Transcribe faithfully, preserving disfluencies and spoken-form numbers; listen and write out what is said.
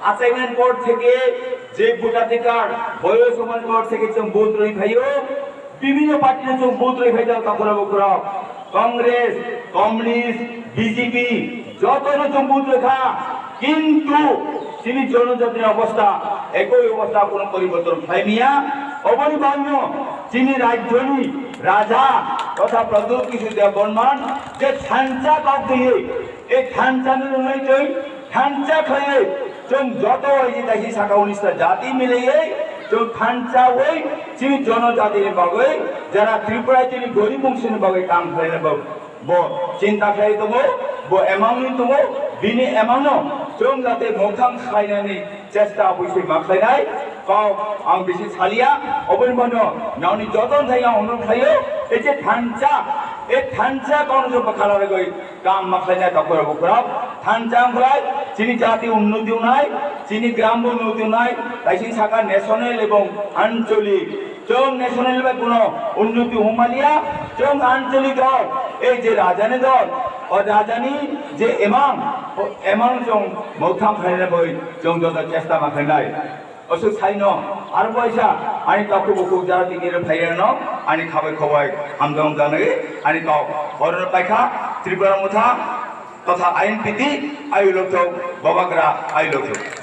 আসাইনমেন্ট বোর্ড থেকে যে ভোটাধিকার, বয়স সমাজ বোর্ড থেকে চুম বুথ রই ভাইও, বিভিন্ন পার্টির চুম বুথ রই ভাই দাও তখন বুকুরাও, কংগ্রেস, কমিউনিস্ট, বিজেপি, যত রকম বুথ রেখা, কিন্তু চিনি জনজাতির অবস্থা একই অবস্থা, কোনো পরিবর্তন হয়নি। অবনিবান্য চিনি রাজ্যনি রাজা তথা প্রদ্যোৎ কিশোর দেববর্মন যে থানচা বাদ দিয়ে এই থানচানি লুনাই চই থানচা খাইয়ে চুম যত এই যে দেখি সাকা উনিশটা জাতি মিলিয়ে চুম থানচা ওই চিনি জনজাতির বাগৈ যারা ত্রিপুরায় চিনি গরিব বংশীর বাগৈ কাম খাইলে বাবু bo chinta khlai tongo, bo emangni tongo, bini emangno chwng jate mokthang khlainani chesta oboisoi ma khlainai. Kok ang bisi salia, oboni bono nangni joton thai ang onurok khlaio, ei je thansa, ei thansa kono je bwkhala rwgwi kam ma khlainai dokora bukurok, thansa wng khlai chini jati unnoti wngnai, chini gram bo unnoti wngnai, taising saka national ebong ancholik Chwng national level kuno unnoti humaliya, chwng anchalik dol, ei je rajani dol, o rajani je emang, o emang chwng moktham khaina bai chwng joto chesta ma khainai. Oso saino, aro baisa, ani kok buku jara tini re phairano, ani khabai khobai, hamdong janai, ani kok, oro paikha, Tripura motha, totha I N P T, ayulokthok, babagra, ayulokthok.